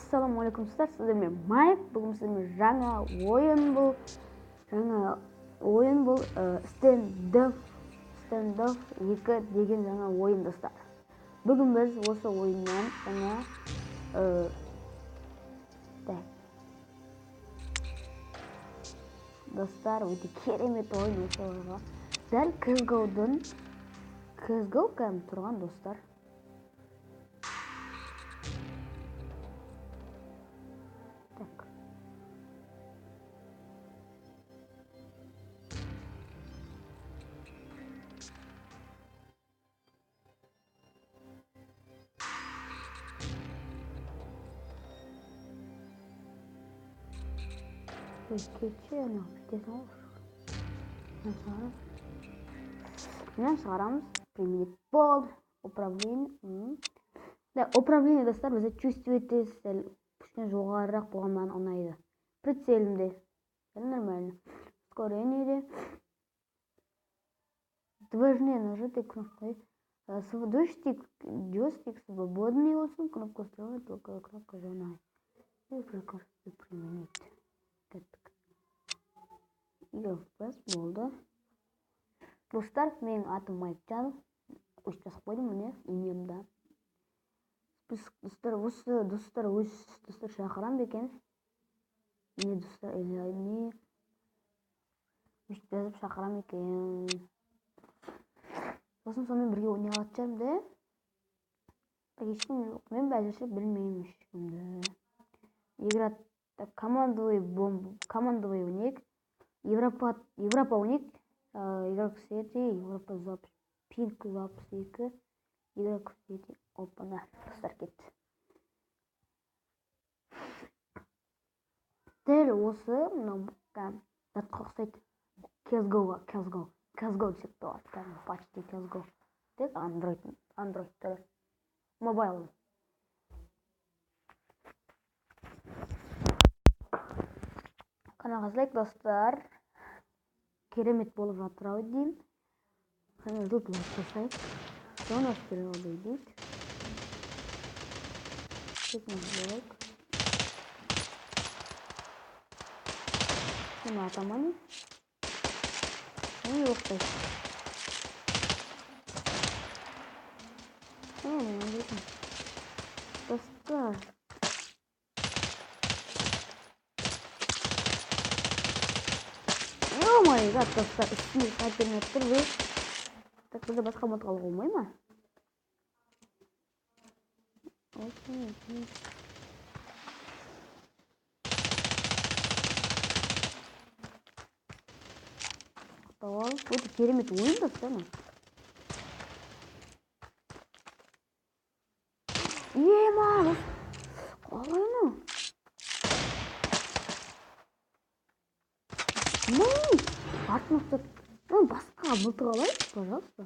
Ассалаумағалейкум, достар, сіздермен Майк. Бүгін сіздермен жаңа ойын бұл. Жаңа ойын бұл Standoff 2 деген жаңа ойын, достар. Бүгін біз осы ойыннан жаңа так. Достар, өте керемет ойын осы ойынға. Дәл CSGO-дың CSGO кәдімгі тұрған, достар. Так. Кетші, анау кетесің ғой. Мынаны шығарамыз. Применить болды. Управление. Да, управление, достар, бізде чувствуете сәл кішкене жоғарырақ болған маған ұнайды. Прицелімде. Нормально. Ускорение де. Движение нажатой кнопкой. Джойстик свободный болсын. Кнопка стрелы, только кнопка жена. И прекрасно применить. Кеттік. FPS болды. Достар, менің атым Майкжан. Өшіп жазып қойдым, міне, имемді. Достар, осы достар, өз достар шақырам екен. Не, достар, или не өшіп жазып шақырам екен. Сосын сонымен бірге ойнай алатын шығармын да. Ешкім жоқ. Мен әзірше білмеймін ешкімді. Игра командовый бомб, командовый ойнайық. Европа, Европа ойнайық. Игрок сети, Европа запись, пинг запись 2, игрок сети, опана, достар кетті. Дәл осы мынау затқа ұқсайды. CSGO-ға, CSGO, CSGO десек те болады, кәдімгі почти CSGO. Тек Android, Android түрі. Мобайл. Каналға лайк, достар. Керемет болып жатыр ау деймін. Қане, жұлып лайк жасайық. Зона стрелы дейді. Лайк. Мына атаманы. Ой, оқтай. Достар. О май гад, достар, үстіне снайпермен тұр вы. Так, бізде басқа мод алуға болмай ма? Өте керемет ойын, достар. Ема, қалай мынау? Артын ұстап, басқа мылтық алайық, пожалуйста.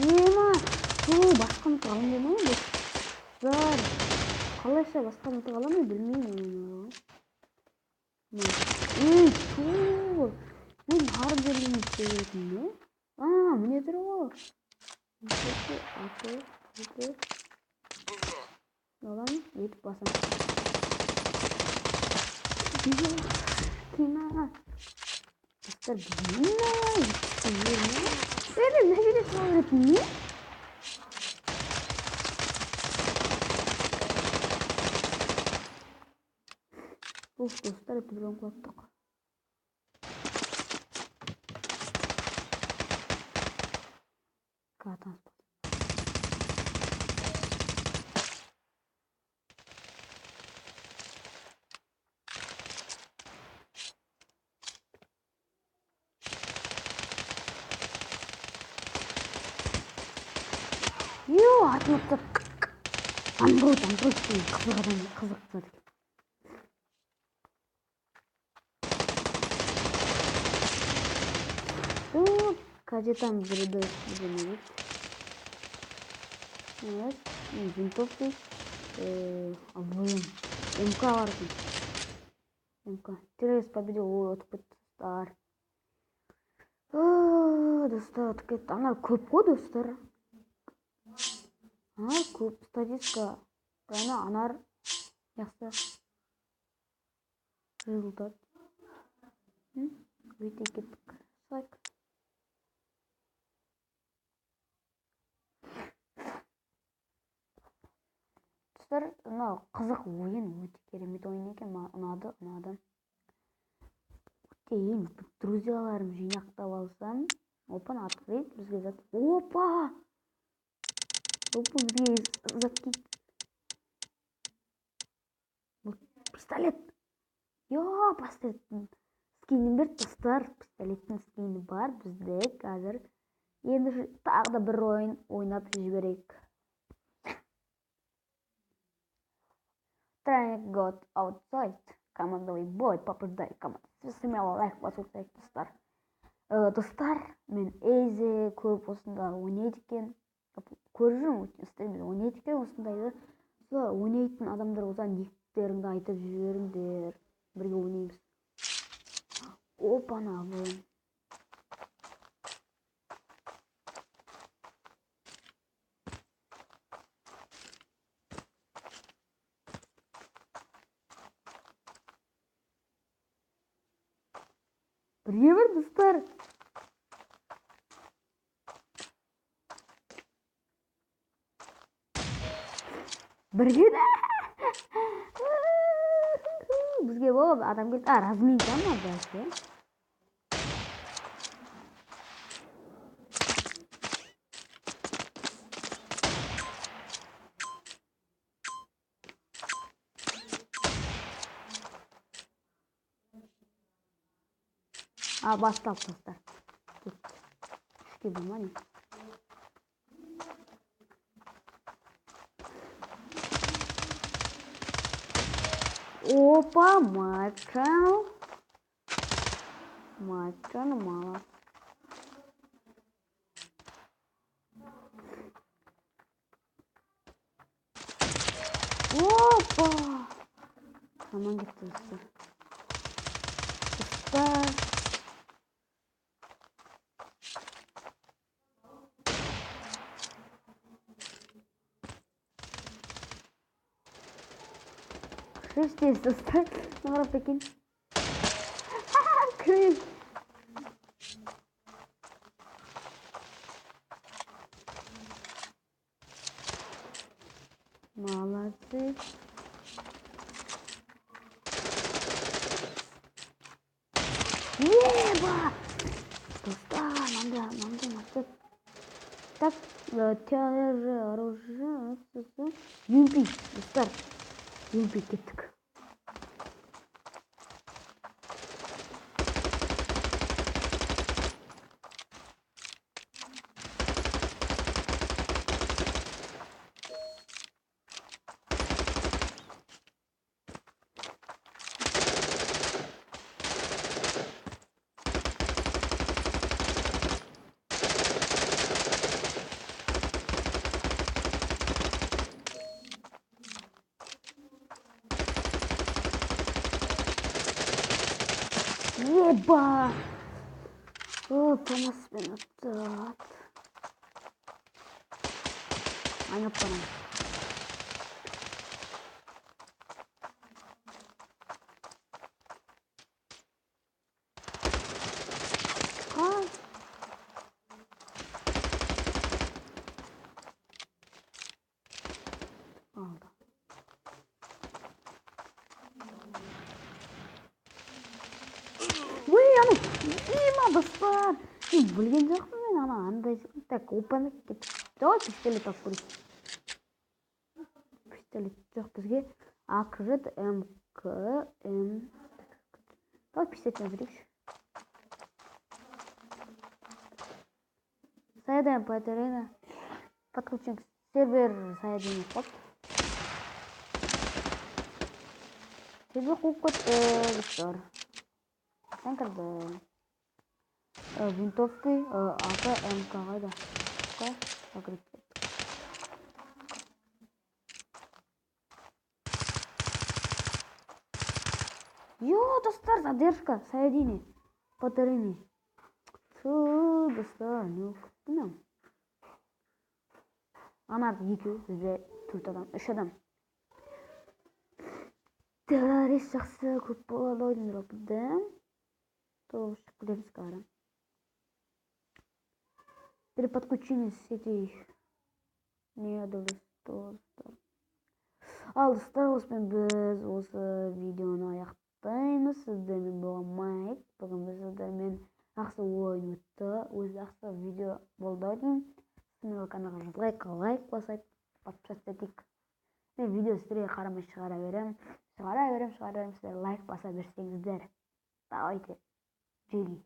Ема, басқа мылтық аламын демей ме, достар? Қалайша басқа мылтық аламын білмеймін. Ей, ту, мен барып жерден істеп не? А, міне тұр ғой. Аламын, етіп басамын. Кина. Достар, білмеймін. Мен мына жерде тұра беретін не? Уф, достар, это біреуін құлаттық. Катанс. Йо, артын ұстап. Андроид, Андроид деген қызық адам, қызық зат екен. Кадетан бірді бірдеме. Evet, винтовки. АВМ. МК бар екен. МК. Террорист победил. Ой, ұтып кетті. достар. Достар, ұтып кетті. Анар көп қой, достар. Анар көп, статистика. Ана анар жақсы. Результат. Өте кеттік. Лайк. Достар, мынау қызық ойын, өте керемет ойын екен, маған ұнады, ұнады. Кейін друзьяларым жинақтап алсам, опа, открыть, бізге зат. Опа! Опа, бізге зат келді. Пистолет. Йо, пистолеттің скинін берді, достар. Пистолеттің скині бар бізде қазір. Енді тағы да бір ойын ойнап жіберейік. Тройник got outside. Командовый бой, побеждай команда. Смело лайк басу керек, достар. Достар, мен Эйзе көп осында ойнайды екен. Көріп жүрмін, стримде ойнайды екен осындайды. Солар ойнайтын адамдар болса, никтеріңді айтып жіберіңдер. Бірге ойнаймыз. Опана, бұл. Бірге бір, достар. Бірге де. Бізге болып адам келді. А, разминка ма бәсе? А, басталды, достар. Кетті. Үшке бір ма не? Опа, Майкл. Майкл, мало. Опа! Аман кетті, достар. Достар. Күштес, достар. Нағырап екен. Күл. Молодцы. Еба! Достар, мынандай мақсат. Так, тяжи оружие. Юмпи, достар. Юмпи кеттік. Еба! О, Томаспен атты. Айнап барамын. Қай? Алды. Ой, ана, Дима, достар. Мен білген жоқпын мен ана андай. Так, опаны кеттік. Давай пистолет алып көрейік. Пистолет жоқ бізге. АКЖ, МК, М. Давай пистолет берейікші. Саядан Патерина. Подключен сервер Саядин қойып. Сервер қуып кетті, достар. Сен кірді. Винтовки, АК, МК қайда? К, закрыть. Йо, достар, задержка, соединение. Повторение. Фу, достар, не болып кетті мынау? Ана екеу, бізде төрт адам, үш адам. Террорист жақсы көп болады ау деймін дропты. Толық шығып кетеміз қазір. Переподключение сетей. Не достар. Ал, достар, осымен біз осы видеоны аяқтаймыз. Сіздермен болған Майк. Бүгін біз сіздермен жақсы ойын өтті. Өзі жақсы видео болды ау деймін. Сіздермен каналға жазылайық, лайк басайық, подписаться етейік. Мен видео сіздерге қарамай шығара беремін. Шығара беремін, шығара беремін. Сіздер лайк баса берсеңіздер. Давайте. Джиги.